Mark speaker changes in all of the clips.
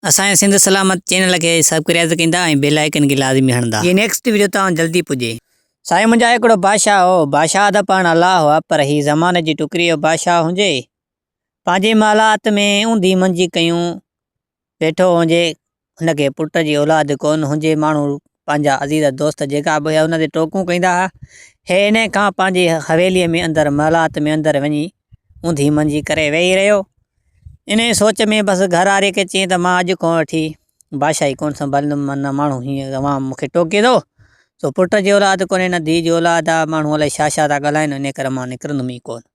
Speaker 1: اسان جي سنڌ سلامت چينل کي سبڪرائيب ڪندا ۽ بيل آئيڪن کي لازمي هڻندا. جيئن نيڪسٽ وڊيو توهان جلدي پڄي. سائين منهنجا هڪڙو بادشاهه هو، بادشاهه ته پاڻ الله هئا پر هي زماني جي ٽڪري جو بادشاهه هجي، پنهنجي محلات ۾ اونڌي منجي ڪيون ويٺو هجي، هن کي پٽ جي اولاد ڪونه هجي، ماڻهو پنهنجا عزيز دوست جيڪا به هيا ان تي ٽوڪون ڪندا ها، هي انهي کان پنهنجي حويلي ۾ اندر محلات ۾ اندر وڃي اونڌي منجي ڪري ويهي رهيو. انهيء سوچ ۾ بس گهر واري کي چيائين ته مان اڄ کان وٺي بادشاهي ڪونه سنڀاليندم، نه ماڻهو هيئن عوام مون کي ٽوڪي ٿو، سو پٽ جي اولاد ڪونهي نه ڌيء جي اولاد آ، ماڻهو الائي ڇا ڇا ٿا ڳالهائين، انهيء ڪري مان نڪرندم ئي ڪونه.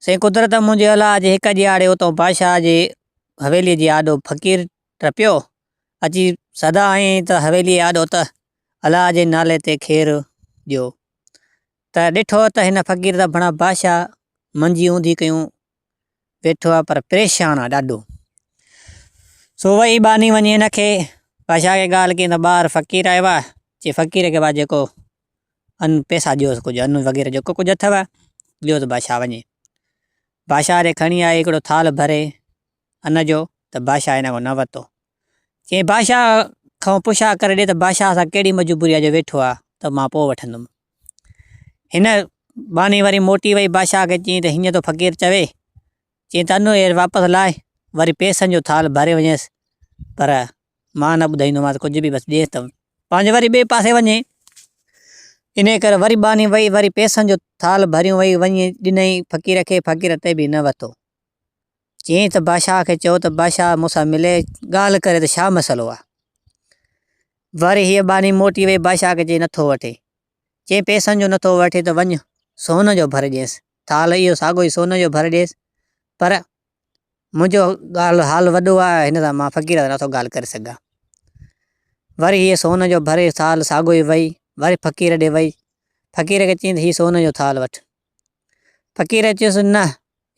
Speaker 1: سائين قدرت منهنجي الله جي هڪ ڏيهاڙي اتان بادشاهه جي حويليء جي آڏو فقير ٽپيو، اچي صدا هنيائين ته حويليء آڏو ته الله جي نالي تي خير ڏيو. ته ڏٺو ته هن فقير ته بڻا بادشاهه منجي اونڌي ڪيون ويٺو آ پر پريشان آ ڏاڍو. سو وئي ٻانهي وڃي هن کي بادشاهه کي ڳالهه ڪئي ته ٻاهر فقير آيو آ، چي فقير کي با جيڪو ان پئسا ڏيوس ڪجهه ان وغيره جيڪو ڪجهه اٿو ڏيوس بادشاهه وڃي. بادشاهه ڏي کڻي آئي هڪڙو ٿالهه ڀري ان جو ته بادشاهه هن کان نه ورتو. چيائين بادشاهه کان پڇا ڪري ڏي ته بادشاهه سان ڪهڙي مجبوري آ جو ويٺو آ ته مان پوء وٺندم. هن ٻانهي وري موٽي وئي بادشاهه کي چيائين ته هيئن ٿو فقير چوي. چيائين ته انو هير واپس لاء وري پئسن جو ٿالهه ڀري وڃيس پر مان نه ٻڌائيندومانس ڪجهه به بس ڏيس ته پنهنجو وري ٻئي پاسي وڃي. انهيء ڪري وري ٻانهي وئي وري پئسن جو ٿالهه ڀريون وئي وڃي ڏنائين فقير کي فقير ته به نه ورتو. چيائين ته بادشاهه کي چئو ته بادشاهه مون سان ملي ڳالهه ڪري ته ڇا مسئلو آهي. وري هيء ٻانهي موٽي وئي بادشاهه کي چيائين نٿو وٺي. چيائين پئسن جو نٿو وٺي ته وڃ سون جو ڀر ڏينس. ٿالهه اهو ساڳيو ئي سون جو ڀر ڏيس پر منهنجو ڳالهه حال وڏو آهي هن سان مان فقير سان نٿو ڳالهه ڪري سگهان. وري هيء سون جو ڀري ٿالهه ساڳيو ئي وئي وري فقير ڏي وئي. فقير کي چيائين ته هي سون جو ٿالهه وٺ. فقير چيس نه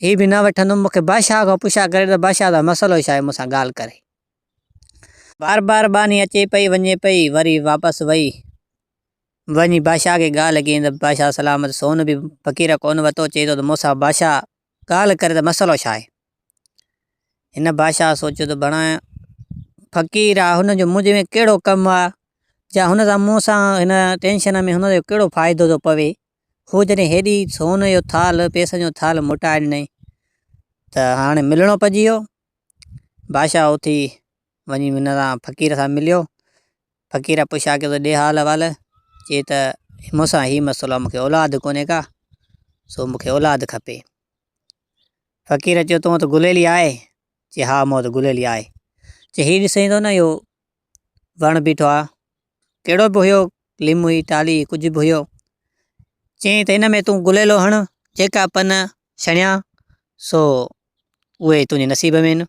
Speaker 1: هي به نه وٺندم، مون کي بادشاهه کان پڇا ڪري ته بادشاهه سان مسئلو ڇا آهي، مون سان ڳالهه ڪري. بار بار ٻانهي اچي پئي وڃي پئي، وري واپس وئي، وڃي بادشاهه کي ڳالهه ڪيائين ته بادشاهه سلامت سون به فقير ڪونه ورتو، چئي ٿو ته مون سان بادشاهه ڳالهه ڪري ته مسئلو ڇا آهي. هن بادشاهه سوچيو ته بڻا فقير آ هن جو منهنجي ۾ ڪهڙو ڪم آ، يا هن سان مون سان هن ٽينشن ۾ هن جو ڪهڙو فائدو ٿو پوي. هو جڏهن هيڏي سون جو ٿالهه، پئسن جو ٿالهه موٽائي ڏنائين ته هاڻي ملڻو پئجي ويو. بادشاهه اٿي وڃي هن سان فقير سان مليو. فقير پڇا ڪيو ته ڏي حال احوال؟ چي ته مون سان هي مسئلو آهي، مون کي اولاد ڪونهي ڪا، سو مون کي اولاد کپي. فقير چيو تو وٽ گليلي آهي؟ چي ها مون وٽ گليلي آهي. چي هي ڏسين ٿو نه اهو وڻ بيٺو آهي، ڪهڙو به هيو، ليمو هئي، ٽالهي هئي، ڪجهه به هيو. چيائين ته هن ۾ تون گليلو هڻ، جيڪا پن ڇڻيا سو اهي تنهنجي نصيب ۾ آهن.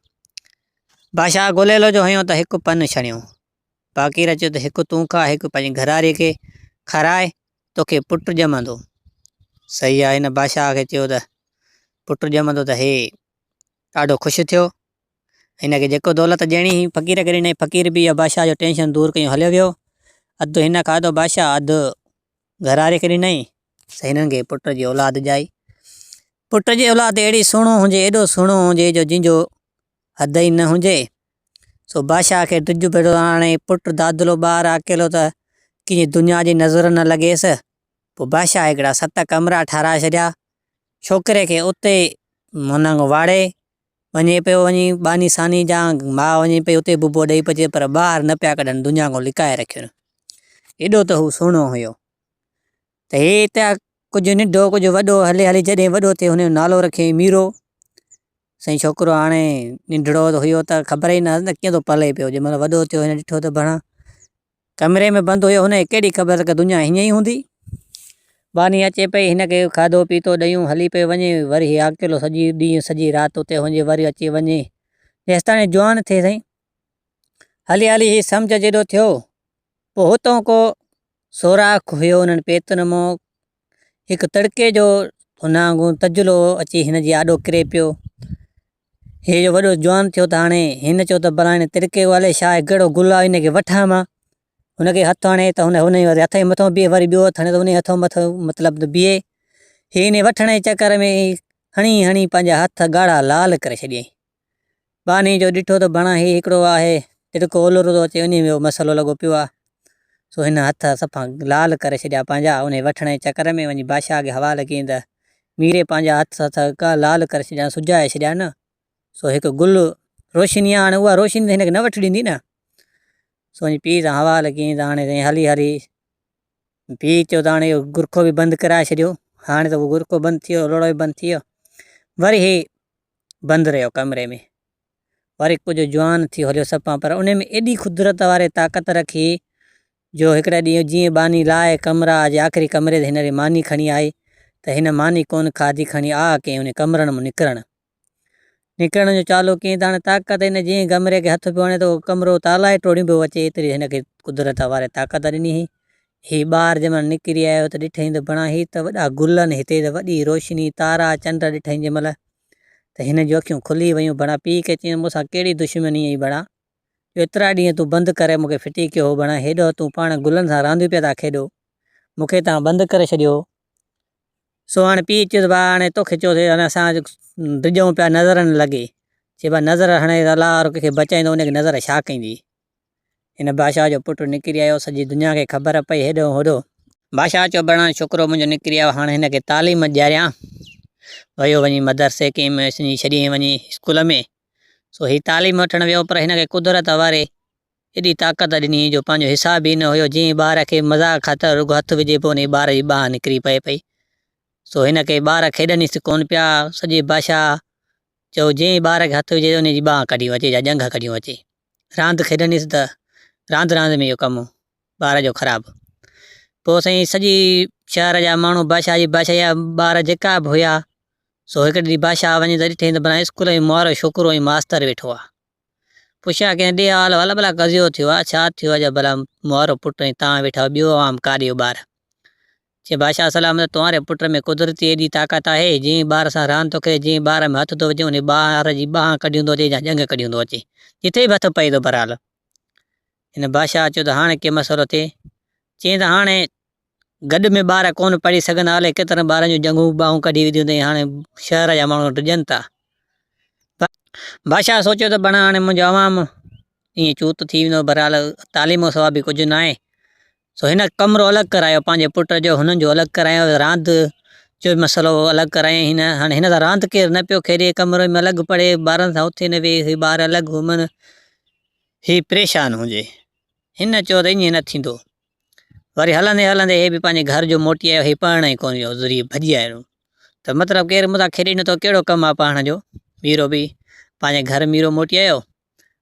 Speaker 1: بادشاهه گليلو جو هنيو ته هڪ پن ڇڻيو. فقير چيو ته هڪ تون کاء، هڪ پنهنجي گهرواريء کي کاراء، توکي پٽ ڄمندو. صحيح آهي. هن بادشاهه کي چيو ته پٽ ڄمندو ته هي ڏاڍو خوش ٿيو. هن کي جيڪو دولت ڏيڻي هئي فقير کي ڏنائين. فقير به اهو بادشاهه جو ٽينشن دور ڪيون هليو ويو. اڌ هن کاڌو بادشاهه اڌ گهرواري کي ڏنائين. ته هنن کي پٽ جي اولاد ڄائي. پٽ جي اولاد اهڙي سهڻو هجي ايڏو سهڻو هجي جو جنهن جو حد ئي نه هجي. سو بادشاهه کي ڊڄ پيو هاڻي پٽ دادلو ٻار اڪيلو ته ڪنهن دنيا جي نظر نه لڳيس. پوء بادشاهه هڪڙا ست ڪمرا ٺاهرائي ڇڏيا. ڇوڪري کي اتي هن واڙي وڃي پيو وڃي ٻانهي ساني جا ماء وڃي پئي اتي ببو ڏئي پچي پر ٻاهر نه پيا ڪڍن دنيا کان لڪائي رکين ايڏو ته هو سهڻو هيو ته هي ته ڪجهه ننڍو ڪجهه وڏو هلي هلي جڏهن وڏو ٿيو هن جو نالو رکيائين ميرو سائين ڇوڪرو هاڻي ننڍڙو هيو ته خبر ئي نه هئس ته ڪيئن ٿو پلي پيو جنهن مهل وڏو ٿيو هن ڏٺو ته ڀڻا ڪمري ۾ بند هيو، هن کي ڪهڙي خبر ته دنيا هيئن ئي هوندي. ٻانهي اچي پئي، هن کي کاڌو پيتو ڏيون، هلي پيو وڃي، وري هي اڪيلو سڄي ڏينهن سڄي رات اتي هجي، وري اچي وڃي، جيستاڻي جوان ٿئي سائين. هلي هلي هي سمجهه جيڏو ٿيو، پوء هتئون ڪو سوراخ هيو انهن پيتن مان هڪ تڙڪي جو هن وانگون تجلو اچي هن جي آڏو ڪري پيو. هي جو وڏو جوان ٿيو ته هاڻي هن چيو ته ڀلا هن تڙڪي والي ڇا آهي ڪهڙو گل آهي هن کي وٺان مان. هن کي هٿ هڻي ته هن هن وري هٿ جي مٿو بيهي وري ٻيو هٿ هڻي ته هن هٿ مٿو مطلب ته بيهي. هي هن وٺڻ جي چڪر ۾ هڻي هڻي پنهنجا هٿ ڳاڙها لال ڪري ڇڏيائين. ٻانهي جو ڏٺو ته بڻا هي هڪڙو آهي، تڙڪو اولرو ٿو اچي، انهي ۾ اهو مسئلو لڳو پيو آهي. سو هن هٿ صفا لال ڪري ڇڏيا پنهنجا، انهي وٺڻ جي چڪر ۾ وڃي بادشاهه کي حوالي ڪيائين ته ميري پنهنجا هٿ لال ڪري ڇڏيا، سجائي ڇڏيا نه. سو هڪ گل روشني آهي، هاڻي اها روشني ته هن کي نه وٺي ڏيندي نه. سو وڃي پيء سان حوالي ڪيائين ته هاڻي سائين هلي هلي پيء چيو ته هاڻي اهو گرکو به بند ڪرائي ڇڏيو. هاڻي ته اهو گرکو بند ٿي ويو، لوڙهو به بند ٿي ويو. وري هي بند رهيو ڪمري ۾. وري ڪجهه جوان ٿي هليو سپان پر ان ۾ ايڏي قدرت واري طاقت رکي جو هڪڙي ڏينهن جيئن ٻانهي لاهي ڪمرا جي آخري ڪمري تي هن ري ماني کڻي آئي ته هن ماني ڪونه کاڌي کڻي آ ڪئين ان ڪمرن مان نڪرڻ نڪرڻ جو چالو ڪيائين ته هاڻي طاقت هن جيئن ڪمري کي هٿ پيو هڻي ته اهو ڪمرو تالا ئي ٽوڙيون پيو اچي ايتري هن کي قدرت واري طاقت ڏني هئي. هي ٻاهر جنهن مهل نڪري آيو ته ڏٺائين ته بڻا هي ته وڏا گل آهن هتي ته وڏي روشني تارا چنڊ ڏٺائين جنهن مهل ته هن جون اکيون کلي ويون بڻا پيء کي چيائين مون سان ڪهڙي دشمني هئي بڻا جو ايترا ڏينهن تون بند ڪري مون کي ڦٽي ڪيو هو بڻا هيڏو تون پاڻ گلن سان رانديون پيا ٿا کيڏو مون کي توهان بند ڪري ڇڏيو هو. سو هاڻي پيء چيس ڀاء هاڻي توکي چيوسين هاڻي اسان ڊڄون پيا نظر نه لڳي چي ڀاء نظر هڻي ته الله وارو ڪنهن کي بچائيندو ان کي نظر ڇا ڪندي. هن بادشاهه جو پٽ نڪري آيو، سڄي دنيا کي خبر پئي هيڏو هوڏو. بادشاهه چيو بڻا ڇوڪرو منهنجو نڪري آيو هاڻي هن کي تعليم ڏياريان. ويو وڃي مدرسي ڪنهن ۾ ڇڏيائين وڃي اسڪول ۾. سو هي تعليم وٺڻ ويو پر هن کي قدرت واري ايڏي طاقت ڏني جو پنهنجو حساب ئي نه هيو، جنهن ٻار کي مذاق خاطر رڳو هٿ وجهي پيو انهي ٻار جي ٻانهن نڪري پئي پئي. سو هن کي ٻار کيڏنس ڪونه پيا، سڄي بادشاهه چيو جنهن ٻار کي هٿ وجهي انهي جي ٻانهن ڪڍيون اچي يا ڄنگهه ڪڍيون اچي. راند کيڏنديس ته راند راند ۾ اهو ڪم ٻار جو خراب. پوء سائين سڄي شهر جا ماڻهو بادشاهه جي بادشاهي جا ٻار جيڪا به هيا سو هڪ ڏينهن بادشاهه وڃي ته ڏٺائين ته ڀلا اسڪول ۾ مارو ڇوڪرو ۽ ماستر ويٺو آهي. پڇيا ڪنهن ڏي حال احوال ڀلا قضيو ٿيو آهي ڇا ٿيو آهي جو ڀلا مارو پٽ ۽ تان ويٺا آهيو ٻيو عوام ڪاڏي ويو ٻار. چي بادشاهه سلامت تنهاري پٽ ۾ قدرتي ايڏي طاقت آهي، جنهن ٻار سان راند ٿو ڪري، جنهن ٻار ۾ هٿ ٿو وجهي، انهي ٻار جي ٻانهن ڪڍيون ٿو اچي يا ڄنگهه ڪڍيون ٿو اچي، جتي به هٿ پئي ٿو بهرحال. هن بادشاهه چيو ته هاڻي ڪي مسئلو ٿئي؟ چيائين ته هاڻي گڏ ۾ ٻار ڪونه پڙهي سگهندا، الائي ڪيترن ٻارن جون ڄنگهون ٻانهون ڪڍي وڌيون اٿئي، هاڻي شهر جا ماڻهو ڊڄن ٿا. بادشاهه سوچيو ته بڻا هاڻي منهنجو عوام ائين چوت ٿي ويندو، بهرحال تعليم کان سواء به ڪجهه ناهي. سو هن ڪمرو الڳ ڪرايو پنهنجي پٽ جو هنن جو الڳ ڪرايو راند جو مسئلو الڳ ڪرايائين هن هاڻي هن سان راند ڪير نه پيو کيڏي ڪمري ۾ الڳ پڙهي ٻارن سان اٿي نه ويهي هي ٻار الڳ گهمن هي پريشان هجي هن چيو ته ائين نه ٿيندو وري هلندي هلندي هي به پنهنجي گهر جو موٽي آيو هي پڙهڻ ئي ڪونه ويو ذري ڀڄي آيو ته مطلب ڪير مون سان کيڏي نٿو ڪهڙو ڪم آهي پڙهڻ جو ميرو به پنهنجي گهر ميرو موٽي آيو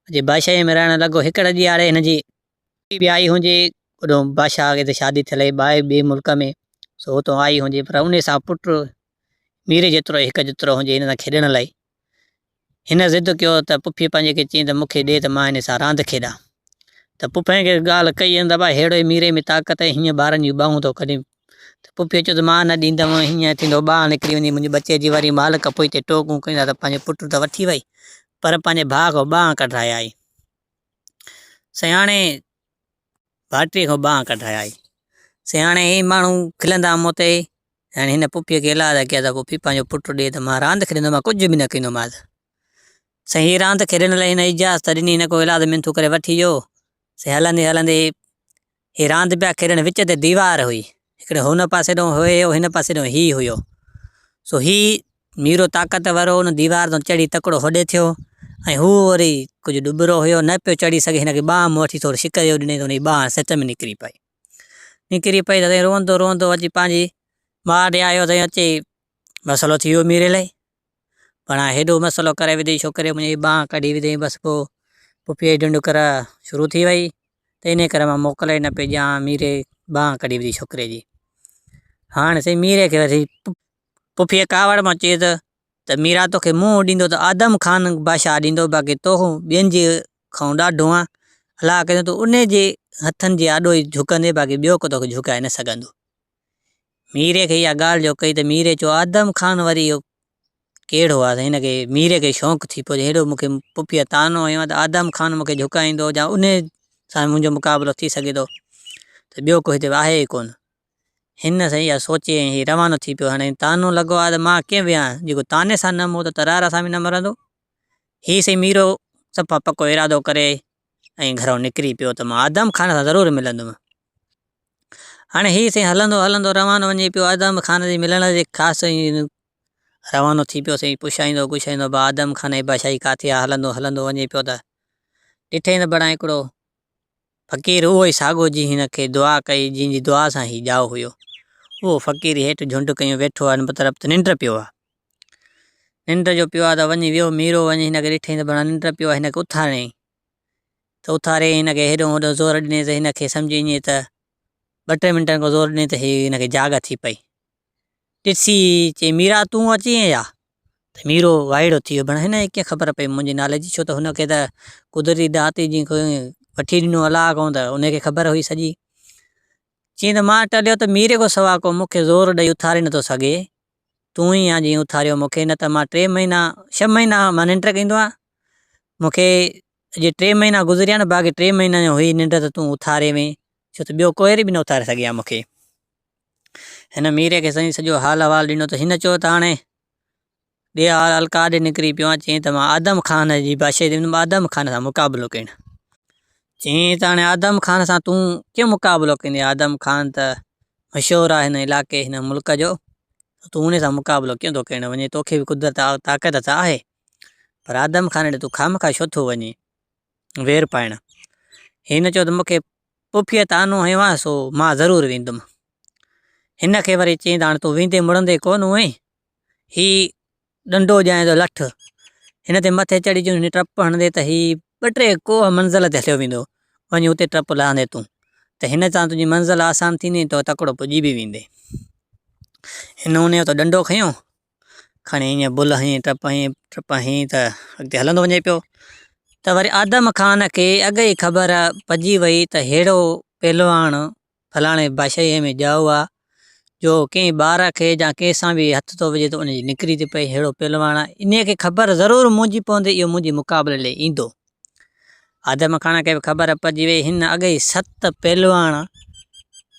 Speaker 1: اچي بادشاهي ۾ رهڻ لڳو هڪڙي ڏيهاڙي هن جي به آئي هجي اوڏو بادشاهه کي ته شادي ٿيل هئي ٻاهر ٻئي ملڪ ۾ سو اتو آئي هجي پر انهي سان پٽ ميري جيترو هڪ جيترو هجي هن سان کيڏڻ لاء هن ضد ڪيو ته پڦي پنهنجي کي چيائين ته مون کي ڏي ته مان هن سان راند کيڏان ته پڦي کي ڳالهه ڪئي ته ڀاء ههڙو ئي ميري ۾ طاقت آهي هيئن ٻارن جون ٻانهون ٿو ڪڍين ته پڦي چيو ته مان نه ڏيندم هيئن ٿيندو ٻانهن نڪري ويندي منهنجي ٻچي جي وري مالڪ پوئتي ٽوڪون ڪندا ته پنهنجو پٽ ته وٺي وئي پر پنهنجي ڀاء کان ٻانهن ڪڍرائي آئي سياڻي ڀائٽيء کان ٻانهن ڪڍرائي آئي. سياڻي هي ماڻهو کلندا مون تي. هاڻي هن پڦيء کي ايلاز ڪيا ته پڦي پنهنجو پٽ ڏي ته مان راند کيڏندومانس ڪجهه به نه ڪندومانس. سائين هي راند کيڏڻ لاء هن اجازت ڏني هن ڪو ايلاز منٿون ڪري وٺي ويو. سائين هلندي هلندي هي راند پيا کيڏن وچ تي ديوار هئي. هڪڙي هن پاسي ڏانهن هيو هن پاسي ڏانهن هي هيو. سو هي ميرو طاقتور هو، ان ديوار تان چڙهي تڪڙو هوڏي ٿيو ۽ هو وري ڪجهه ڏٻرو هيو، نه پيو چڙهي سگهي، هن کي ٻانهن مان وٺي ٿورو شڪ جو ڏنائين ته هن جي ٻانهن سچ ۾ نڪري پئي. نڪري پئي ته سائين روئندو روئندو اچي پنهنجي ماء ڏي آيو سائين اچي مسئلو ٿي ويو ميري لاء. پر هاڻي هيڏو مسئلو ڪري وڌئي ڇوڪري منهنجي ٻانهن ڪڍي وڌئي بس پوء پڦيء جي ڍنڍ ڪر شروع ٿي وئي ته انهيء ڪري مان موڪل ئي نه پئي ڏيان ميري ٻانهن ڪڍي وڌي ڇوڪري جي. هاڻي سائين ميري کي وري پڦيء ڪاوڙ مان چيس ته ميرا توکي منهن ڏيندو ته آدم خان بادشاهه ڏيندو باقي تون ٻين جي کان ڏاڍو آن الله ڪندو تون انهي جي هٿن جي آڏو ئي جهڪندين باقي ٻيو ڪو توکي جهڪائي نه سگهندو. ميري کي اها ڳالهه جو ڪئي ته ميري چيو آدم خان وري اهو ڪهڙو آ هن کي ميري کي شوق ٿي پيو هيڏو مون کي پڦيء طعنو هنيو آ ته آدم خان مون کي جهڪائيندو يا انهي سان منهنجو مقابلو ٿي سگهي ٿو ته ٻيو ڪو هتي آهي ئي ڪونه. هن سائين اها سوچي ۽ هي روانو ٿي پيو. هاڻي طعنو لڳو آهي ته مان ڪيئن ويهان، جيڪو طعني سان نه مئو ته ترار سان به نه مرندو. هي سائين ميرو صفا پڪو ارادو ڪري ۽ گهرئون نڪري پيو ته مان آدم خان سان ضرور ملندم. هاڻي هي سائين هلندو هلندو روانو وڃي پيو آدم خان جي ملڻ جي خاص روانو ٿي پيو سائين پڇائيندو ڪڇائيندو با آدم خان جي بادشاهي ڪاٿي آ هلندو هلندو وڃي پيو ته ڏٺئين ته بڙا هڪڙو فقير اهو ئي ساڳو جنهن هن کي دعا ڪئي جنهن جي دعا سان هي ڄائو هيو اهو فقير هيٺ جهنڊ ڪيون ويٺو آ مطلب ته ننڊ پيو آ ننڊ جو پيو آ ته وڃي ويو ميرو وڃي هن کي ڏٺئين ته بڙا ننڊ پيو آ هن کي اٿاريائين ته اٿاري هن کي هيڏو هوڏو زور ڏني ته هن کي سمجهه ايئن ته ٻه ٽي منٽن کان زور ڏني ته هي هن کي جاڳ ٿي پئي. ڏسي چي ميرا تون اچين يا؟ ته ميرو وائڙو ٿي ويو ڀڻ هن کي ڪيئن خبر پئي منهنجي نالي جي ڇو ته هن کي ته قدرتي ڏات جي وٺي ڏنو الله کان ته ان کي خبر هئي سڄي. چيائين ته مان ٽليو ته ميري کان سوا ڪو مون کي زور ڏئي اٿاري نٿو سگهي. تون ئي آن جنهن اٿاريو مون کي نه ته مان ٽي مهينا ڇهه مهينا مان ننڊ ڪندو آهيان مون کي اڄ ٽي مهينا گذريا آهن باقي ٽي مهينا جو هئي ننڊ ته تون اٿاري وئين ڇو ته ٻيو ڪوئر به نه اٿاري سگهي آ مون کي. هن ميري کي سائين سڄو حال احوال ڏنو ته هن چيو ته هاڻي ڏي حال حال ڪاڏي نڪري پيو آهين؟ چيائين ته مان آدم خان جي بادشاهي تي ويندم آدم خان سان مقابلو ڪرڻ. چيائين ته هاڻي آدم خان سان تون ڪيئن مقابلو ڪندين آدم خان ته مشهور آهي هن علائقي هن ملڪ جو تون ان سان مقابلو ڪيئن ٿو ڪرڻ وڃين توکي به قدرت طاقت ته آهي پر آدم خان ڏي تون خامخواه ڇو ٿو وڃين وير پائڻ. هن چيو ته مون کي پڦيء طعنو هنيو آهي سو مان ضرور ويندم. هن کي وري چيائين ته هاڻي تون ويندين مڙندين ڪونه هئين. هي ڏنڊو ڄائين ٿو لٺ هن تي مٿي چڙهي جون هن ٽپ هڻندي ته هي ٻه ٽي ڪوهه منزل تي هليو ويندو وڃي اتي ٽپ لهندي تون ته هن سان تنهنجي منزل آسان ٿيندي تو تڪڙو پڄي به ويندي. هن انهيء اتان ڏنڊو کنيو کڻي ائين بل هنئين ٽپ هنئين ٽپ هنئين ته اڳتي هلندو وڃي پيو ته وري آدم خان کي اڳ ئي خبر پئجي وئي ته ههڙو پهلواڻ فلاڻي بادشاهيء ۾ ڄائو آ، جو ڪنهن ٻار کي يا ڪنهن سان به هٿ ٿو وجهي ته ان جي نڪري ٿي پئي، ههڙو پهلواڻ آ، انهيء کي خبر ضرور منهنجي پوندي، اهو منهنجي مقابلي لئي ايندو. آدم خان کي به خبر پئجي وئي، هن اڳ ئي ست پهلواڻ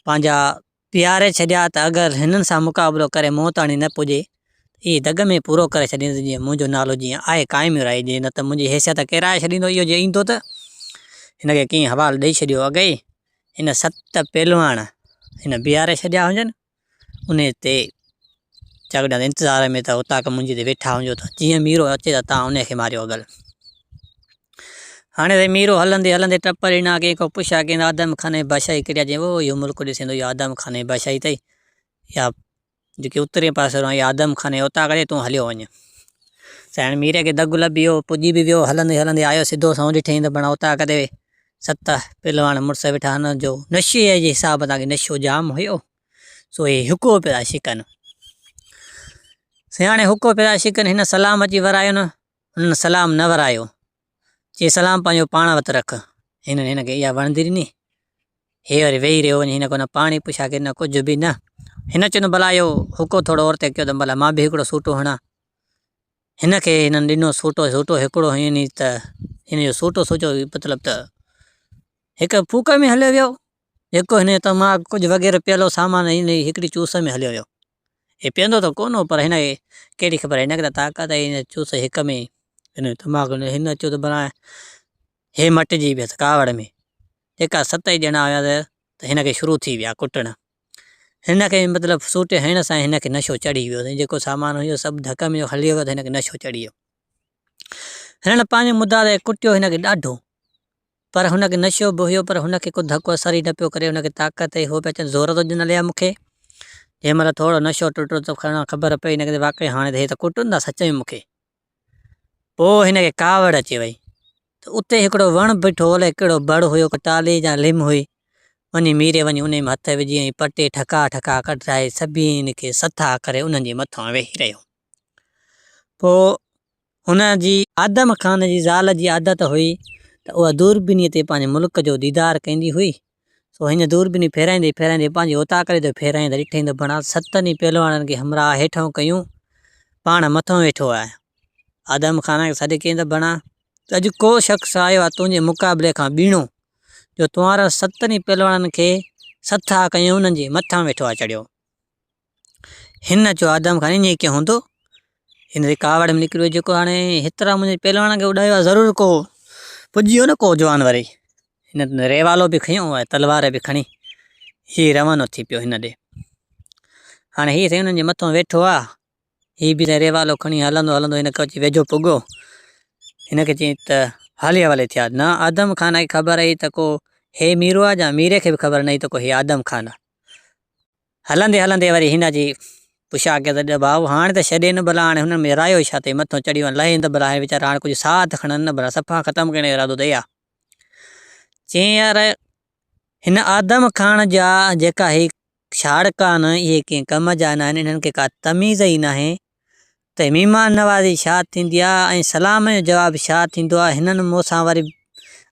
Speaker 1: پنهنجا پياري ڇڏيا ته اگر هنن سان مقابلو ڪري مون تاڻي نه پڄي ته اهي دڳ ۾ پورو ڪري ڇڏيندس جيئن منهنجو نالو جيئن آهي قائم رهجي نه ته منهنجي حيثيت ڪيرائي ڇڏيندو اهو جي ايندو ته هن کي ڪنهن حوال ڏئي ڇڏيو اڳ ئي هن ست پهلواڻ هن بيهاري ڇڏيا هجن انهي تي چاڪ انتظار ۾ ته اوطاق منهنجي تي ويٺا هجو ته جيئن ميرو اچي ته تان انهي کي ماريو اڳل هاڻي سائين ميرو هلندي هلندي ٽپ ڏنا ڪنهن کان پڇا ڪين آدم خان جي بادشاهي ڪهڙي آهي چيائين او اهو ملڪ ڏسين ٿو اهو آدم خان جي بادشاهي اٿئي يا جيڪي اترين پاسي وارو آهي آدم خان جي اوطاق تي تون هليو وڃ سائين هاڻي ميري کي دڳ لڀي ويو پڄي به ويو هلندي هلندي آيو سڌو سنئون ڏٺائين ته بڻا اوطاق تي ست پهلواڻ مڙس ويٺا هن جو نشي جي حساب سان نشو جام هيو سو هي حڪو پيا شڪن سائين هاڻي حڪو پيا شڪن هن سلام اچي ورايو نه هنن سلام نه ورايو. چي سلام پنهنجو پاڻ وٽ رک. هنن هن کي اها وڻندي ڏني. هي وري ويهي رهيو وڃي هن کان نه پاڻي پڇا ڪري نه ڪجهه به نه. هن چيو ته ڀلا اهو حقو ٿورو اورتي ڪيو ته ڀلا مان به هڪڙو سوٽو هڻان. هن کي هنن ڏنو سوٽو سوٽو هڪڙو هنيو ني ته هن جو سوٽو سوچو مطلب ته هڪ ڦوڪ ۾ هليو ويو. جيڪو هن جو تماڪ ڪجهه وغيره پيل هو سامان هن جي هڪڙي چوس ۾ هليو ويو. هي پيئندو ته ڪونه هو پر هن کي ڪهڙي خبر هن کي ته طاقت آهي هن چوس هڪ ۾ هن جو تماڪ هن چيو ته ڀلا هي مٽجي ويس ڪاوڙ ۾ جيڪا ست ئي ڄڻا هيا ته هن کي شروع ٿي ويا ڪٽڻ. هن کي مطلب سوٽي هڻڻ سان هن کي نشو چڙهي ويو جيڪو سامان هيو سڀ ڌڪ ۾ هليو ويو ته هن کي نشو چڙهي ويو. هنن پنهنجي مدعا تي ڪٽيو هن کي ڏاڍو. پر هن کي نشو به هيو پر هن کي ڪو ڌڪ اثر ئي نه پيو ڪري هن کي طاقت هئي هو پيا چون زور ٿو ڏنل آهي مون کي جنهن مهل ٿورو نشو ٽٽو ته کڻا خبر پئي هن کي ته واقعي هاڻي ته هي ته ڪٽن ٿا سچ ۾ مون کي پوء هن کي ڪاوڙ اچي وئي ته اتي هڪڙو وڻ بيٺو هو الائي ڪهڙو بڙ هيو ڪا ٽالهي يا لم هئي وڃي ميري وڃي انهي ۾ هٿ وجهي ۽ پٽي ٺڪا ٺڪا ڪڍرائي سڀني کي سٿا ڪري انهن جي مٿان ويهي رهيو پوء هن جي آدم خان جي زال جي عادت هئي ته اها دوربينيء تي پنهنجي ملڪ جو ديدار ڪندي هئي، سو هن دوربيني ڦيرائيندي ڦيرائيندي پنهنجي اوطاق ڏي ته ڦيرايائين ته ڏٺائين ته بڻا ستن ئي پهلواڻن کي همراهه هيٺئون ڪيون پاڻ مٿئون ويٺو آهي. آدم خان کي سڏ ڪيائين ته بڻا اڄ ڪو شخص آيو آهي تنهنجي مقابلي کان ٻيڻو، جو تنهارن ستن ئي پهلواڻن کي سٿا ڪيون انهن جي مٿان ويٺو آهي چڙهيو. هن چيو آدم خان ائين ڪيئن هوندو؟ هن جي ڪاوڙ ۾ نڪري ويو جيڪو هاڻي هيترا منهنجي پهلواڻ کي اڏايو آهي ضرور ڪو پڄي ويو نه ڪو جوان وري هن ريوالو به کنيو ۽ تلوار به کڻي هي روانو ٿي پيو هن ڏي. هاڻي هي سائين انهن جي مٿو ويٺو آ. هي به ريوالو کڻي هلندو هلندو هن کي اچي ويجهو پڳو. هن کي چيائين ته حالي حوالي ٿيا. نه آدم خان کي خبر هئي ته ڪو هي ميرو آ يا ميري کي به خبر نه هئي ته ڪو هي آدم خان آ. هلندي هلندي وري هن جي پڇا ڪيس ته ڀائو هاڻي ته ڇڏي نه ڀلا هاڻي هنن ۾ رايو ڇا اٿئي مٿو چڙهي وڃ لهين ته ڀلا هاڻي ويچارا هاڻي ڪجهه ساهه ته کڻن نه ڀلا صفا ختم ڪرڻ جو ارادو اٿئي ڇا؟ چيائين يار هن آدم خان جا جيڪا هي ڇاڙڪا آهن اهي ڪنهن ڪم جا ناهن انهن کي ڪا تميز ئي ناهي ته مهمان نوازي ڇا ٿيندي آهي ۽ سلام جو جواب ڇا ٿيندو آهي هنن مون سان وري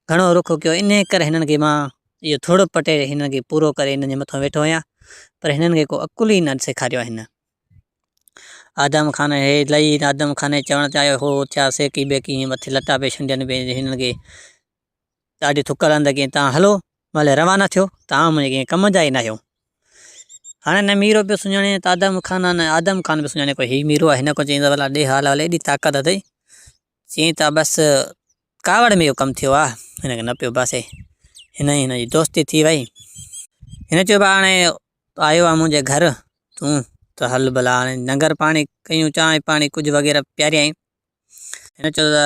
Speaker 1: گهڻو رخ ڪيو انهي ڪري هنن کي مان اهو ٿڙ پٽي هنن کي پورو ڪري هنن جي مٿان ويٺو آهيان پر هنن کي ڪو عقل ئي نه سيکاريو آهي هن آدم خان هي لئي آدم خان چوڻ تي آيو هو اٿيا سيڪي بيڪي ائين مٿي لٽا پئي ڇنڊين پئي هنن کي ڏاڍي ٿڪ هلندي ڪيائين تان هلو ڀلي روانا ٿيو تان منهنجي ڪنهن ڪم جا ئي ناهيو. هاڻي نه ميرو پيو سڃاڻي ته آدم خان آ نه آدم خان پيو سڃاڻي ڪو هي ميرو آ هن کان چيائين ته ڀلا ڏي حال احوال ايڏي طاقت اٿئي چيائين ته بس ڪاوڙ ۾ اهو ڪم ٿيو آ هن کي نه پيو باسي هن ۽ هن جي دوستي ٿي وئي هن چيو ڀا هاڻي آيو آ منهنجي گهر تون ته هل ڀلا هاڻي ننگر پاڻي ڪيون چانهه پاڻي ڪجهه وغيره پياريائين هن چيو ته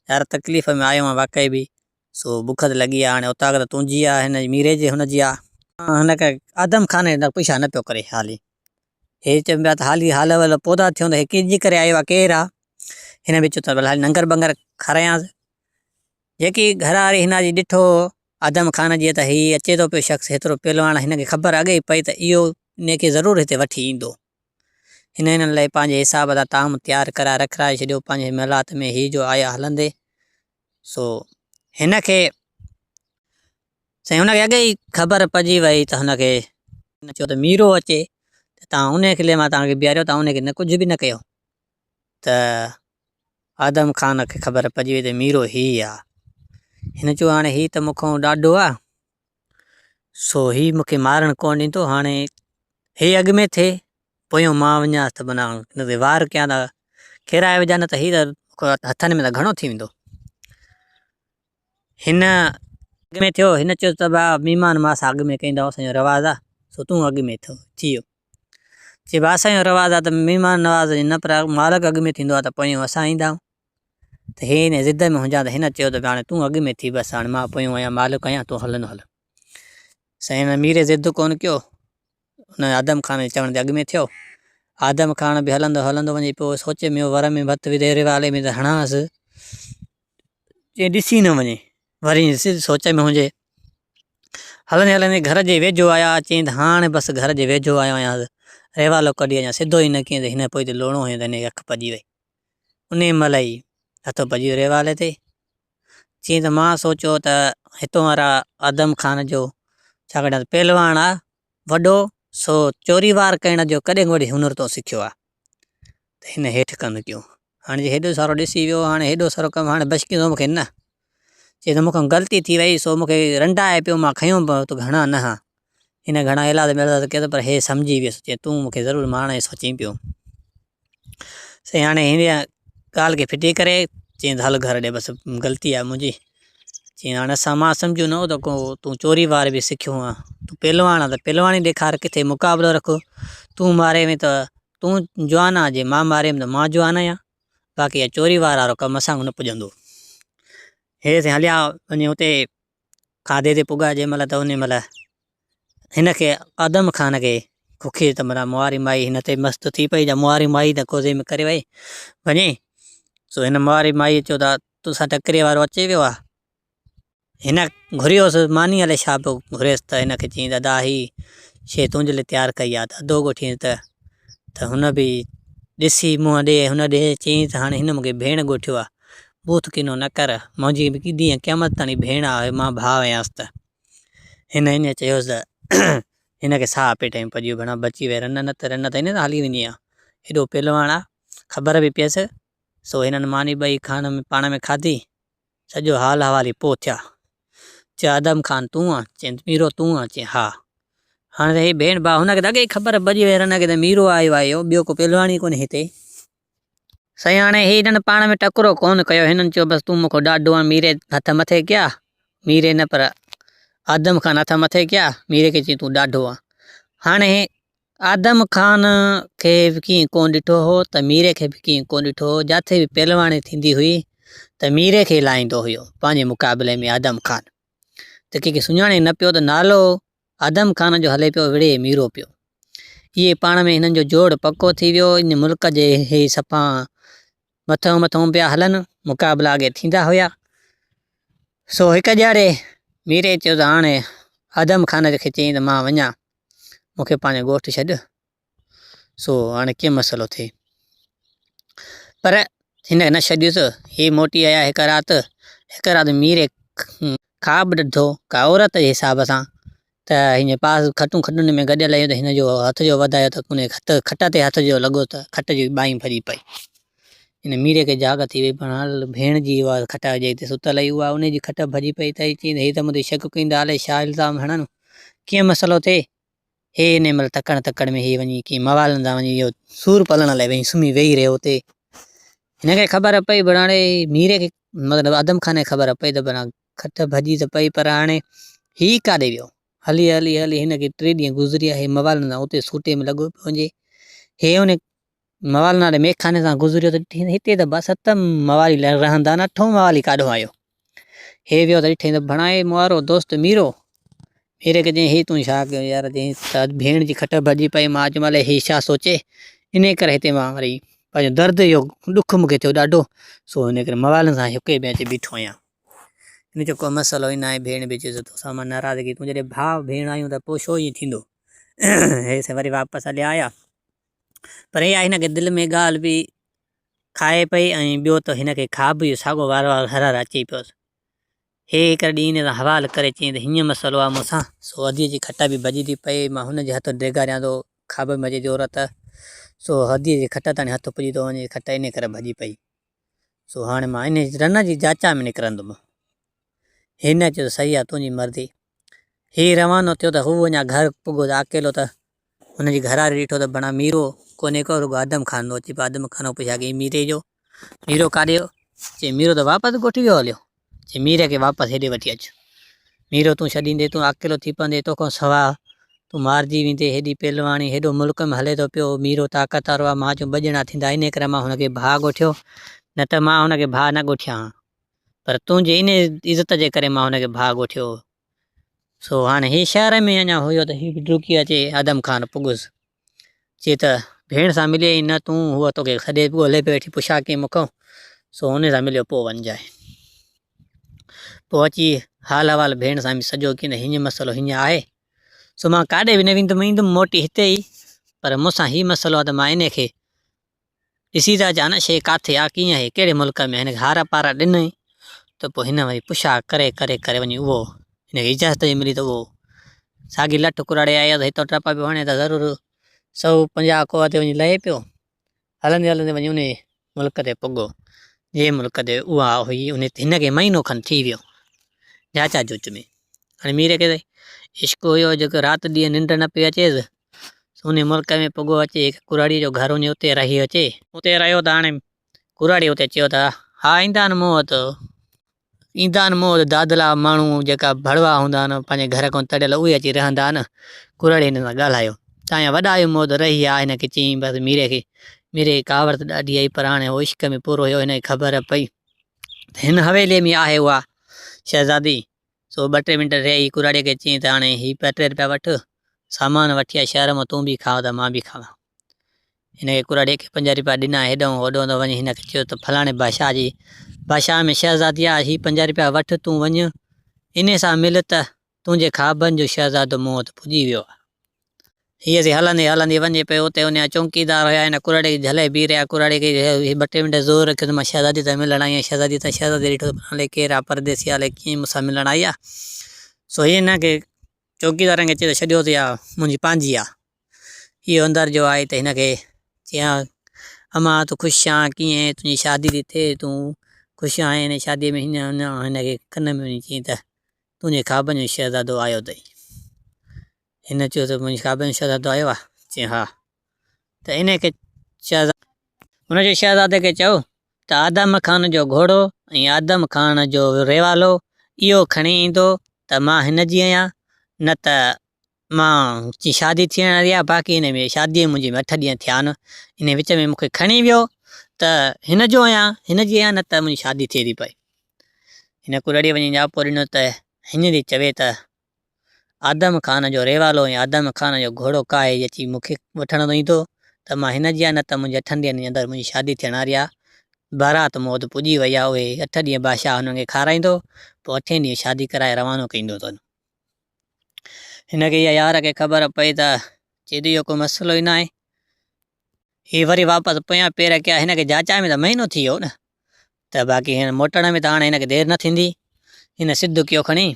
Speaker 1: يار تڪليف ۾ آيو آهيان واقعي به سو بک ته لڳي آهي هاڻي اوطاق ته تنهنجي آهي هن ميري جي هن جي آهي. هن کي آدم خان هن پڇا نه پيو ڪري حالي هي چون پيا ته حالي حال احوال پودا ٿيو ته هي ڪنهن جي ڪري آيو آهي ڪير آهي هن به چيو ته ڀلا ننگر بنگر کارايانس جيڪي گهر واري هن جي ڏٺو آدم خان جي ته هي اچي ٿو پيو شخص هيترو پهلواڻ هن کي خبر اڳي ئي پئي ته اهو ان کي ضرور هتي وٺي ايندو. هن هنن لاء پنهنجي حساب سان طعام تيار ڪرائي رکرائي ڇڏيو. پنهنجي محلات ۾ هي جو آيا هلندي سو هن کي سائين هن کي اڳي ئي خبر پئجي وئي ته هن کي هن چيو ته ميرو اچي ته تان ان کي مان تان کي بيهاريو تان ان کي نه ڪجهه به نه ڪيو ته آدم خان کي خبر پئجي وئي ته ميرو هي آ هن چيو هاڻي هي ته مون کان ڏاڍو آ سو هي مون کي مارڻ ڪونه ڏيندو، هاڻي هي اڳ ۾ ٿئي، پويون مان وڃانس ته معنيٰ هن تي وار ڪيان ته کيرائي وجهان نه ته هي ته هٿن ۾ ته گهڻو ٿي ويندو. هن اڳ ۾ ٿيو، هن چيو ته ڀاء مهمان مان سان اڳ ۾ ڪيندا اسان جو رواج آ، سو تون اڳ ۾ ٿيو. چي ڀاء اسان جو رواج آ ته مهمان نواز نه پر مالڪ اڳ ۾ ٿيندو آ ته پويون اسان ايندا آهيون. ته هي ان ضد ۾ هجان ته هن چيو ته هاڻي تون اڳ ۾ ٿي بس هاڻي مان پويون آهيان مالڪ آهيان تون هلندو هل. سائين هن ميري ضد ڪونه ڪيو ان آدم خان جي چوڻ تي اڳ ۾ ٿيو. آدم خان به هلندو هلندو وڃي پيو سوچ ۾ هو ور ۾ ڀت وڌي ريوالي ۾ ته هڻانس جي ڏسي نه وڃي وري سوچ ۾ هجي. هلندي هلندي گهر جي ويجهو آيا چيائين ته هاڻي بس گهر جي ويجهو آيو آهيان ريوالو ڪڍي اڃا سڌو ئي نه ڪيائين ته هن پوئتي لوڻو هنيو ته هن کي اک پئجي وئي. انهيء مهل ئي هٿ پڄي ويو ريوالي تي. چيائين ته مان سوچيو ته هتون وارا آدم خان جو ڇا ڪڍان ته پهلواڻ آ وڏو سو چوري وار ڪرڻ جو ڪڏهن وڏي هنر تو سکيو آ ته هن هيٺ ڪن ڪيو. هاڻي جي هيڏو سارو ڏسي ويو هاڻي هيڏو سارو ڪم هاڻي بشڪيندو مون کي نه. چيائين ته مون کان غلطي ٿي وئي سو مون کي رنڊائي پيو مان کنيو به ته گهڻا نه ها. هن گهڻا ايلاز ميلاز ڪيس پر هي سمجهي ويس چيائين تون مون کي ضرور مارڻ جي سوچين پيو. سائين هاڻي هن ڳالهه کي ڦٽي ڪري چيائين ته هل گهر ڏي بس غلطي آهي منهنجي چيائين هاڻي اسان مان سمجهيو نه هو ته ڪو تون چوري وار به سکيو آن تون پهلواڻ آن ته پهلواڻي ڏيکار ڪٿي مقابلو رک تون ماري وئين ته تون جوان آن جي مان ماريم ته مان جوان آهيان باقي اها چوري وار وارو ڪم اسان کان نه پڄندو هي سائين هليا وڃي اتي کاڌي تي پڳا جنهن مهل ته انهي مهل هن کي آدم خان کي ککي ته منا مواري مائي هن تي مست ٿي پئي جا مواري مائي ته ڪوزي ۾ ڪري وئي وڃي سو هن مواري مائي چيو ته توسان ٽڪري وارو اچي ويو آ هن گهريوس ماني الائي ڇا پيو گهريس ته هن کي چيائين ته ادا هي شيء تنهنجي لاء تيار ڪئي آ ته اڌو ڳوٺين ته ته هن به ڏسي منهن ڏي هن ڏي چيائين ته هاڻي هن مونکي ڀيڻ ڳوٺيو آ ٻوٿ ڪينو نه ڪر، منهنجي به ڏينهن قيامت تائين ڀيڻ آهي، مان ڀاء آهيانس ته. هن ائين چيس ته هن کي ساهه پيٽ ۾ پئجي ويو، ڀڻا بچي وئي رن نه ته رن ته هن سان هلي ويندي هان، هيڏو پهلواڻ آ، خبر به پيس، سو هنن ماني ٻئي کان پاڻ ۾ کاڌي، سڄو حال احوال ئي پوء ٿيا. چيو آدم خان تون آن؟ چيائين ميرو تون آن؟ چيائين ها. هاڻي ته هي ڀيڻ ڀاء، هن کي ته اڳي ئي خبر پئجي وئي رن کي ته ميرو آيو آهي اهو، ٻيو ڪو پهلواڻ ئي ڪونهي هتي. سائين هاڻي هي هنن پاڻ ۾ ٽڪرو ڪونه ڪيو، هنن چيو بس تون مون کان ڏاڍو آن، ميري هٿ مٿي ڪيا، ميري نه پر آدم خان هٿ مٿي ڪيا، ميري کي چيائين تون ڏاڍو آن. هاڻي آدم خان کي به ڪيئن ڪونه ڏٺو هو ته ميري کي به ڪيئن ڪونه ڏٺو هو، جاٿي به پهلواڻي ٿيندي هئي ته ميري کي لائيندو هيو پنهنجي مقابلي ۾ آدم خان ته ڪنهن کي سڃاڻي نه پيو ته نالو آدم خان جو هلي پيو وڙهي ميرو پيو. اهي پاڻ ۾ هنن جو جوڙ پڪو ٿي ويو. ان ملڪ جي هي صفا مٿئون مٿئون پيا هلن. مقابلا اڳي ٿيندا هيا. سو هڪ ڏيهاڙي ميري چيو ته هاڻي آدم خان کي چيائين ته مان وڃان مون کي پنهنجو ڳوٺ ڇڏ. سو هاڻي ڪيئن مسئلو ٿئي. پر هن نه ڇڏيس. هي موٽي آيا هڪ رات. هڪ رات ميري خواب ڏٺو ڪا عورت جي حساب سان ته هن جي پاس کٽون کٽن ۾ گڏيل هيون ته هن جو هٿ جو وڌايو ته ان کٽ کٽ تي هٿ جو لڳو ته کٽ جي ٻانهن ڀڄي پئي. هن ميري کي جاڳ ٿي وئي پر هل ڀيڻ جي اها کٽ جنهن تي ستل هئي اها ان جي کٽ ڀڄي پئي ته چيائين هي ته مون تي شڪ ڪيندا الائي ڇا الزام هڻن ڪيئن مسئلو ٿئي. هي انهيء مهل تڪڙ تڪڙ ۾ هي وڃي ڪنهن موالن سان وڃي اهو سور پلڻ لاء وڃي سمهي ويهي رهيو اتي هن کي خبر پئي بڻاڻي ميري کي مطلب آدم خان کي خبر پئي ته بنا کٽ ڀڄي ته پئي پر هاڻي هي ڪاڏي ويو هلي هلي هلي هن کي ٽي ڏينهن گذري ويا هي موالن سان اتي سوٽي ۾ لڳو پيو وڃي هي ان موالن واري ميخاني سان گذريو ته ڏٺائين هتي ته بس ست موالي رهندا آهن اٺون موالي ڪاڏو آيو هي ويو ته ڏٺائين ته ڀڻائي مون وارو دوست ميرو ميري کي چيائين هي تون ڇا ڪيو يار چيائين ته ڀيڻ جي کٽ ڀڄي پئي مان چيم الائي هي ڇا سوچي انهي ڪري هتي مان وري پنهنجو درد اهو ڏک مون کي ٿيو ڏاڍو سو ان ڪري موالن سان هڪ ٻئي اچي بيٺو آهيان هن چيو ڪو مسئلو ئي ناهي ڀيڻ به چيس توسان مان ناراضگي تون جڏهن ڀاء ڀيڻ آهيون ته پوء ڇو ائين ٿيندو هي سائين وري واپس هليا آيا پر اها هن کي دل ۾ ڳالهه به کائي پئي ۽ ٻيو ته هن کي خواب به اهو ساڳو وار وار هر هر اچي پيس. هي هڪ ڏينهن هن سان حوال ڪري چيائين ته هيئن مسئلو آهي مون سان، سو اديء جي کٽ به ڀڄي ٿي پئي، مان هن جي هٿ ڊيگهاريان ٿو، خواب ۾ اچي ٿي عورت، سو اديء جي کٽ تاڻي هٿ پڄي ٿو وڃي، کٽ انهيء ڪري ڀڄي پئي، سو هاڻي مان انهيء رن جي جاچا ۾ نڪرندم. هن چيو ته صحيح آهي تنهنجي مرضي. هي روانو ٿيو ته هو اڃا گهر پڳو ته اڪيلو ته هن جي گهرواري ڏٺو ته بڻا ميرو ڪونهي ڪو رڳو آدم خان ٿو اچي پيو. آدم خان کان پڇيا ڪيائين ميري جو ميرو ڪاڏي ويو؟ چي ميرو ته واپس ڳوٺ ويو هليو. چي ميري کي واپس هيڏي وٺي اچ. ميرو تون ڇڏيندي تون اڪيلو ٿي پوندين توکان سوا تون مارجي ويندين هيڏي پهلواڻي هيڏو ملڪ ۾ هلي ٿو پيو ميرو طاقت وارو آهي مان چيو ٻه ڄڻا ٿيندا انهي ڪري مان هن کي ڀاء ڳوٺيو نه ته مان هن کي ڀاء نه ڳوٺيان ها پر تنهنجي انهي عزت جي ڪري مان هن کي ڀاء ڳوٺيو. سو هاڻي هي شهر ۾ اڃا هيو ته هي به ڊڪي اچي آدم خان پڳس. چي ته ڀيڻ سان ملين ئي نه تون، هوء توکي سڏي ڳولي پئي ويٺي پڇا ڪيائين مون کان، سو هن سان مليو پوء وڃجانء. پوء اچي حال احوال ڀيڻ سان به سڄو ڪيائين ته هيئن مسئلو هيئن آهي، سو مان ڪاڏي به نه ويندم، ايندم موٽي هتي ئي، پر مون سان هي مسئلو آهي ته مان انهي کي ڏسي ته اچان نه شيء ڪاٿي آ، ڪيئن آهي، ڪهڙي ملڪ ۾ آهي. هن کي هار پارا ڏنائين ته پوء هن وري پڇا ڪري ڪري ڪري وڃي اهو هن کي اجازت جي ملي ته اهو ساڳي لٺ ڪراڙي آيو ته هتان ٽپا پيو هڻي ته ضرور 150 ڪوهه تي وڃي لهي پيو. هلندي هلندي وڃي انهي ملڪ تي پڳو، جنهن ملڪ تي اها هئي. انهي تي هن کي مهينو کن ٿي ويو جاچا جوچ ۾. هاڻي ميري کي ته عشق هيو جيڪو رات ڏينهن ننڊ نه پئي اچيس. انهي ملڪ ۾ پڳو اچي هڪ ڪراڙيء جو گهر وڃي اتي رهي اچي. اتي رهيو ته هاڻي ڪراڙي اتي چيو ته ها ايندا آهن مون وٽ ايندا آهن مون وٽ دادلا ماڻهو جيڪا ڀڙوا هوندا آهن پنهنجي گهر کان تڙيل اهي اچي رهندا آهن. ڪراڙي هن سان ڳالهايو تان وڏا آهيو مون وٽ رهي آ هن کي چيائين بس ميري کي ميري کي ڪاوڙ ته ڏاڍي آئي پر هاڻي هو عشق ۾ پورو هيو هن کي خبر پئي ته هن حويليء ۾ آهي اها شهزادي سو ٻه ٽي منٽ رهي ڪراڙي کي چيائين ته هاڻي هي ٻه ٽي رپيا وٺ، سامان وٺي آ شهر مان تون به کاء ته مان به کاوان. هن کي ڪراڙي کي پنج رپيا ڏنا هيڏانهن هوڏانهن ته وڃي هن کي چيو ته فلاڻي بادشاهه جي بادشاهه ۾ شهزادي آ هي پنج رپيا وٺ تون وڃ انهي سان مل ته تنهنجي خوابن جو شهزادو مون وٽ پڄي ويو آ. هيء سي هلندي هلندي وڃي پئي. اتي انهيء چونڪيدار هيا. هن ڪراڙي کي جهلي بيهي رهيا. ڪراڙي کي هي ٻه ٽي منٽ زور رکيو ته مان شهزاديء سان ملڻ آئي آهيان. شهزاديء سان شهزاديء ڏٺو ته الائي ڪير آ، پرديسي آ، الائي ڪيئن مون سان ملڻ آئي آ. سو هيء هن کي چوڪيدارن کي چيو ته ڇڏيو ته اها منهنجي پنهنجي آ. اهو اندر جو آئي ته هن کي چيائين، امان تون خوش آن ڪيئن تنهنجي شادي ٿي ٿئي، تون خوش آهين هن شاديء ۾ هن هن کي ڪن ۾ وڃي چيائين ته تنهنجي خوابن جو شهزادو آيو اٿئي. هن چيو ته منهنجي خوابن جو شهزادو آيو آهي؟ چيائين ها. ته انهيء کي شهزادو. هن جي شهزادي کي چئو ته آدم خان جو گهوڙو ۽ آدم خان جو ريوالو اهو کڻي ايندو ته مان هن جي آهيان نه ته مان جي شادي ٿيڻ واري آهي باقي هن ۾ شادي منهنجي ۾ اٺ ڏينهن ٿيا آهن ان وچ ۾ مون کي کڻي ويو ته هن جو آهيان هن جي آهيان نه ته منهنجي شادي ٿئي ٿي پئي. هن ڪرڙي وڃي نياپو ڏنو ته هيئن ٿي چوي ته آدم خان جو ريوالو ۽ آدم خان جو گهوڙو ڪاهي اچي مون کي وٺڻ ايندو ته مان هن جي آهيان نه ته منهنجي اٺن ڏينهن جي اندر منهنجي شادي ٿيڻ واري آهي. بارات مون وٽ پڄي وئي آهي اهي اٺ ڏينهن بادشاهه هنن کي کارائيندو پوء اٺين ڏينهن شادي ڪرائي روانو ڪندو اٿن. هن کي يا يار کي خبر پئي ته چيدي اهو ڪو مسئلو ئي ناهي. هي وري واپس پويان پير ڪيا هن کي جاچائي ۾ ته مهينو ٿي ويو نه ته باقي هن موٽڻ ۾ ته هاڻي هن کي دير نه ٿيندي. هن سڌ ڪيو کڻي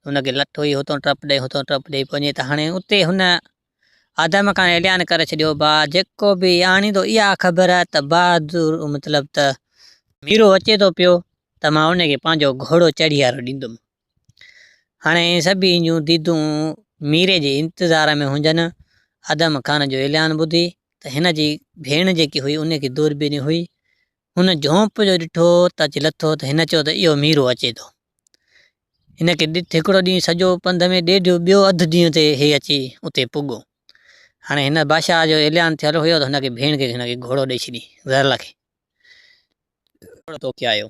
Speaker 1: هن کي لٺ هئي هتون ٽپ ڏئي هتون ٽپ ڏئي پوڃي ته هاڻي اتي هن آدم کان اعلان ڪري ڇڏيو با جيڪو به آڻيندو اها خبر ته بهادر مطلب ته ميرو اچي ٿو پيو ته مان ان کي پنهنجو گهوڙو چڙهيارو ڏيندم. هاڻي سڀني جون ديدون ميري جي انتظار ۾ هجن. آدم خان جو اعلان ٻڌي ته هن جي ڀيڻ جيڪي هئي ان کي دوربيني هئي. هن جهونپ جو ڏٺو ته اچي لٿو ته هن چيو ته اهو ميرو اچي ٿو. هن کي ڏٺ هڪڙو ڏينهن سڄو پنڌ ۾ ڏيڍ ٻيو اڌ ڏينهن تي هي اچي اتي پڳو. هاڻي هن بادشاهه جو اعلان ٿيل هيو ته هن کي ڀيڻ کي هن کي گهوڙو ڏئي ڇڏي زرل کي. گهوڙو توکي آيو.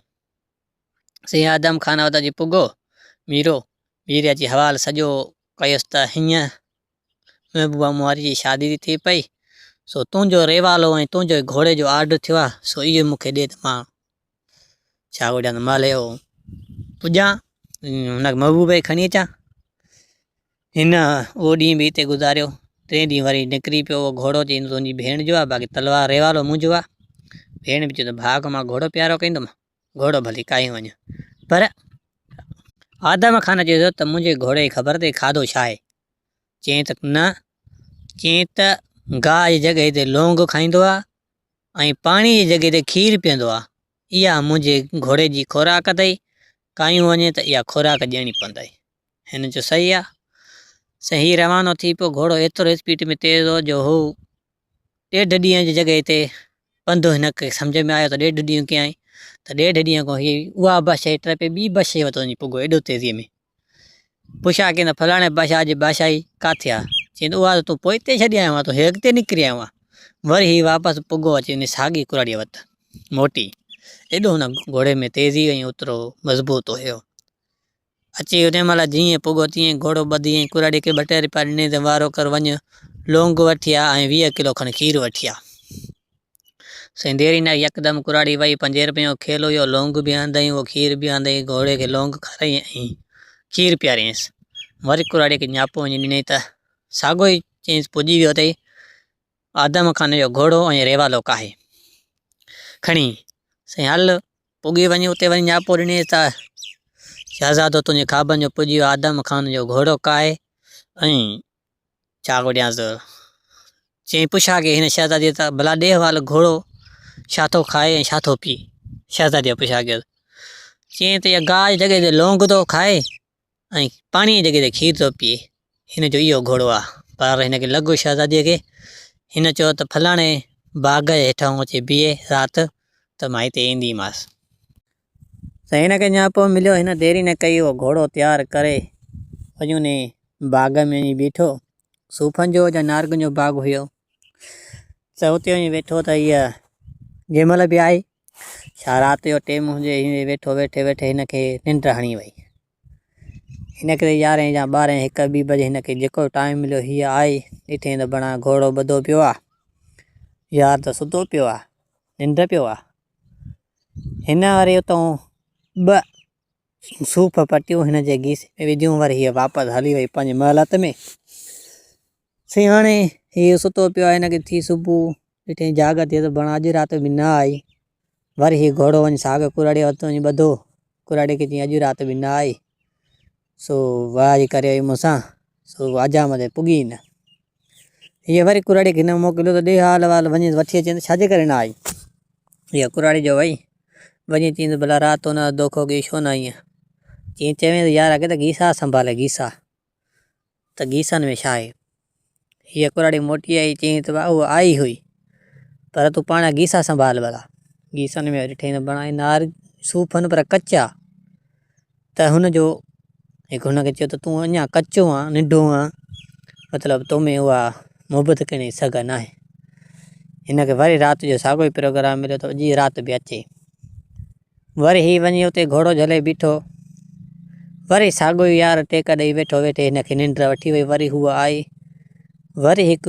Speaker 1: سائين آدم خان وٽ اچي پڳو. ميرو، ميري اچي حوال سڄو ڪيس ته هينئن محبوبا مون واري جي شادي ٿي ٿئي پئي، سو تنهنجو ريوالو ۽ تنهنجي گهوڙي جو آرڊر ٿيو آهي، سو اهو مون کي ڏي ته مان ڇا ڳوليان ته مهل اهو پڄان ۽ هن محبوبه کي کڻي اچان. هن اهو ڏينهن به اتي گذاريو. ٽئين ڏينهن وري نڪري پيو. اهو گهوڙو چيائين ته تنهنجي ڀيڻ جو آهي، باقي تلوار ريوالو منهنجو آهي. ڀيڻ به چيو ته ڀاء کان مان گهوڙو پيارو ڪندم. گهوڙو ڀلي ڪاهي وڃ. پر آدم خان چيس ته منهنجي گهوڙي کي خبر اٿئي کاڌو ڇا آهي؟ چيائين ته نه. چيائين ته گاهه جي جڳهه تي لونگ کائيندو آهي ۽ پاڻي جي جڳهه تي کير پيئندو آهي. اها منهنجي گهوڙي جي خوراڪ اٿئي. ڪاهيون وڃي ته اها خوراڪ ڏيڻي پوندئي. هن چيو صحيح آهي. سائين هي روانو ٿي پيو. گهوڙو ايترو اسپيڊ ۾ تيز هو جو هو ڏيڍ ڏينهن جي جڳهه تي پنڌ هن کي سمجهه ۾ آيو ته ڏيڍ ڏينهن ڪيائين ته ڏيڍ ڏينهن کان هي اها بادشاهي ٽپي ٻي بادشاهي وٽ وڃي پڳو ايڏو تيزيء ۾ پڇا ڪيائين ته فلاڻي بادشاهه جي بادشاهي ڪاٿي آ؟ چيائين ته اها ته تون پوئتي ڇڏي آيو آهين تون هي اڳتي نڪري آيو آهين. وري هي واپس پڳو اچي ان ساڳي ڪراڙيء وٽ موٽي. ايڏو هن گهوڙي ۾ تيزي ۽ اوترو مضبوط هيو. اچي انهيء مهل جيئن پڳو تيئن گهوڙو ٻڌي ۽ ڪراڙي کي ٻه ٽي رپيا ڏني ته وارو ڪر وڃ لونگ وٺي آ ۽ 20 ڪلو کن کير وٺي آ. سائين دير ئي نه يڪدم ڪراڙي وئي پنجين رپين جو کيل هيو لونگ به آندائين اهو کير به آندائين گهوڙي کي لونگ کارائين ۽ کير پياريائينس. وري ڪراڙي کي نياپو وڃي ڏنائين ته ساڳيو ئي چيائينس پڄي ويو اٿئي آدم خان جو گهوڙو ۽ ريوالو ڪاهي کڻي سائين هل پڳي وڃي اتي وڃي نياپو ڏنيس ته شهزادو تنهنجي خوابن جو پڄي ويو آدم خان جو گهوڙو ڪاهي ۽ ڇا ڪڍيانس چيائين پڇا ڪئي هن شهزاديء ته ڀلا ڏي حوال گهوڙو ڇا ٿو کائي ۽ ڇا ٿو پي شهزاديء پڇا ڪيس چيائين ته اها گاهه جي جڳهه تي لونگ ٿو کائي ۽ پاڻيء جي جڳهه تي کير ٿو پيئي، هن جو اهو گهوڙو آ. پر هن کي لڳو شهزاديء کي، هن چيو ته فلاڻي باغ جي هيٺان اچي بيهه رات ته مان هتي اينديمانس. سائين هن کي نياپو مليو، هن دير ئي نه ڪئي، اهو گهوڙو تيار ڪري وڃي انهي باغ ۾ وڃي بيٺو. صوفن جو يا نارنگن جو باغ هيو، ته اتي وڃي ويٺو ته هيء جنهن مهل به آئي ڇا رات جو ٽيم هجي ائين ويٺو ويٺي ويٺي هن کي ننڊ هڻي وئي. هن کي يارهين يا ٻارهين هڪ ٻي بجي هن کي جيڪو ٽائيم مليو هيء آئي ڏٺئين ته بڻا گهوڙو ٻڌو پيو آ. يار ته ستو پيو آ. ننڊ پيو آ. هن وري اتان ٻه صوف پٽيون هن جي گيسي ۾ وڌيون وري هيء واپس هلي وئي پنهنجي محلات ۾. سائين هاڻي هيء ستو پيو آهي هن کي ٿي صبح ڏٺئين جاڳ ٿي ته بڻا اڄ رات به نه آئي. وري هي گهوڙو وڃي ساڳ ڪراڙي وٽ وڃي ٻڌو. ڪراڙي کي چيائين اڄ رات به نه آئي سو واهه جي ڪري وئي مون سان سو اجام تي پڳي ئي نه. هيء وري ڪراڙي کي نه موڪليو ته ڏي حال احوال وڃي وٺي اچين ته ڇا جي ڪري نه آئي. هيء ڪراڙي جو وئي وڃي چيائين ته ڀلا رات تو نه دوکو ڪيئي ڇو نه آئينء. چيائين چوين ته يار اڳي ته گيسا سنڀالي گيسا. ته گيسن ۾ ڇا آهي؟ هيء ڪراڙي موٽي آئي، چيائين ته اها آئي هئي. پر تون پاڻ گيسا سنڀال ڀلا. گيسن ۾ ڏٺائين ته بڻائي نار صوف آهن پر ڪچا. ته هن جو هڪ هن کي چيو ته تون اڃا ڪچو آن، ننڍو آن، مطلب تو ۾ اها محبت ڪرڻ جي سگهه ناهي. هن کي وري رات جو ساڳيو ئي پروگرام مليو ته اڄ جي رات به اچي. وري هي وڃي اتي گهوڙو جهلي بيٺو. وري ساڳيو ئي يار ٽيڪ ڏئي ويٺو ويٺي هن کي ننڊ وٺي وئي. وري هوء آئي. وري هڪ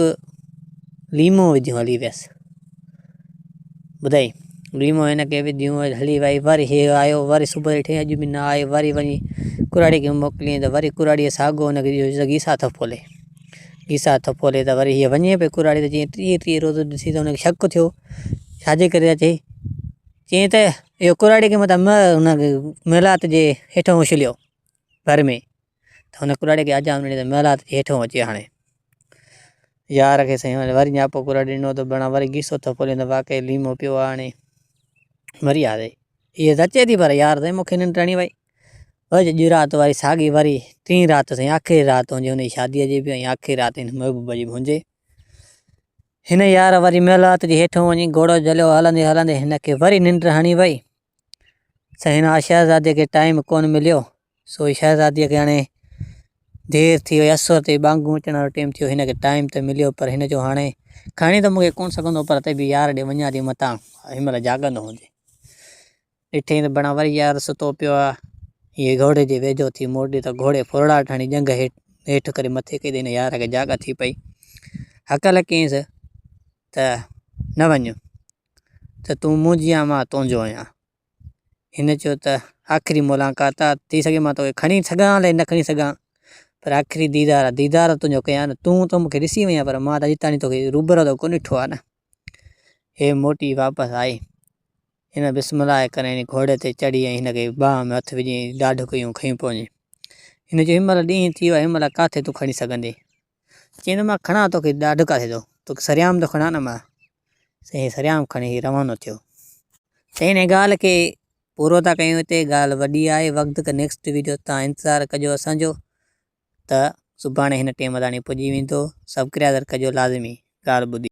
Speaker 1: ليمو وڌيون هلي ويس. ٻڌائي ليمو هن کي وڌيون هلي وئي. وري هي آيو وري صبح ڏٺائين اڄ به نه آئي. وري وڃي ڪراڙي کي موڪليائين ته وري ڪراڙيء ساڳو هن کي ڏنو گيسا ٿڦولي. گيسا ٿڦولي ته وري هيء وڃي پئي ڪراڙي ته جيئن ٽيهه ٽيهه روز ڏسي ته هن کي شڪ ٿيو ڇاجي ڪري اچي چيائين ته اهو ڪراڙي کي متان هن محلات جي هيٺان اڇليو ڀر ۾ ته هن ڪراڙي کي اجام ڏني ته محلات جي هيٺان اچي هاڻي يار کي سائين وري نياپو ڪراڙي ڏنو ته بڻا وري گيسو ٿڦولي ته واقعي ليمو پيو آهي هاڻي مري آهي هيء ته اچي ٿي پر يار سائين مون کي ننڊ هڻي وئي. وري اڄ رات واري ساڳي وري ٽين رات سائين آخري رات هجي هن جي شاديء جي به ۽ آخري رات هن محبوب جي به هجي. هن يار وري محلات جي هيٺون وڃي گهوڙو جهليو هلندي هلندي هن کي وري ننڊ هڻي وئي. سائين هن شهزادي کي ٽائيم ڪونه مليو سو شهزاديء کي هاڻي دير ٿي وئي اسر تي ٻانگون اچڻ وارو ٽيم ٿيو هن کي ٽائيم ته مليو پر هن چيو هاڻي کڻي ته مون کي ڪونه سگهندو پر ته به يار ڏي وڃان ٿي متان هن مهل جاڳندو هجي. ڏٺئين ته بڻا وري يار ستو پيو آ. هيء گهوڙي جي ويجهو ٿي موٽي ته گهوڙي ڦرڙاٽ هڻي ڄنگهه هيٺ ڪري مٿي ڪئي ته هن يار کي جاڳ ٿي پئي. هڪل ڪيائينس ته نه وڃ ته تون منهنجي آن مان تنهنجو آهيان. هن چيو ته آخري ملاقات آ، ٿي سگهي مان توکي کڻي سگهان الائي نه کڻي سگهان پر آخري ديدار آ، ديدار تنهنجو ڪيان نه، تون ته مون کي ڏسي وئين پر مان ته اڄ تائين توکي روبرو ته ڪونه ڏٺو آ نه. هيء موٽي واپس آئي. هن بسم الله ڪري ۽ گهوڙي تي چڙهي ۽ هن کي ٻانهن ۾ هٿ وجهي ڏاڍ ڪيون کنيون پيو وڃي. هن چيو هن مهل ڏينهن ٿي ويو آهي، هن مهل ڪاٿي تون کڻي سگهندين؟ چيائين ته مان کڻان توکي ڏاڍ ڪاٿي ٿو، توکي سرعام ٿو کڻان نه مان. سائين هي سرعام کڻي هي روانو ٿيو. سائين هن ڳالهه کي پورو ٿا ڪيون هتي ڳالهه وڏي آهي وقت ڪه نيڪسٽ ويڊيو تان انتظار ڪجو اسان جو ته سڀاڻي هن ٽيم تاڻي پڄي ويندو سبڪرائزر ڪجو لازمي ڳالهه ٻڌي.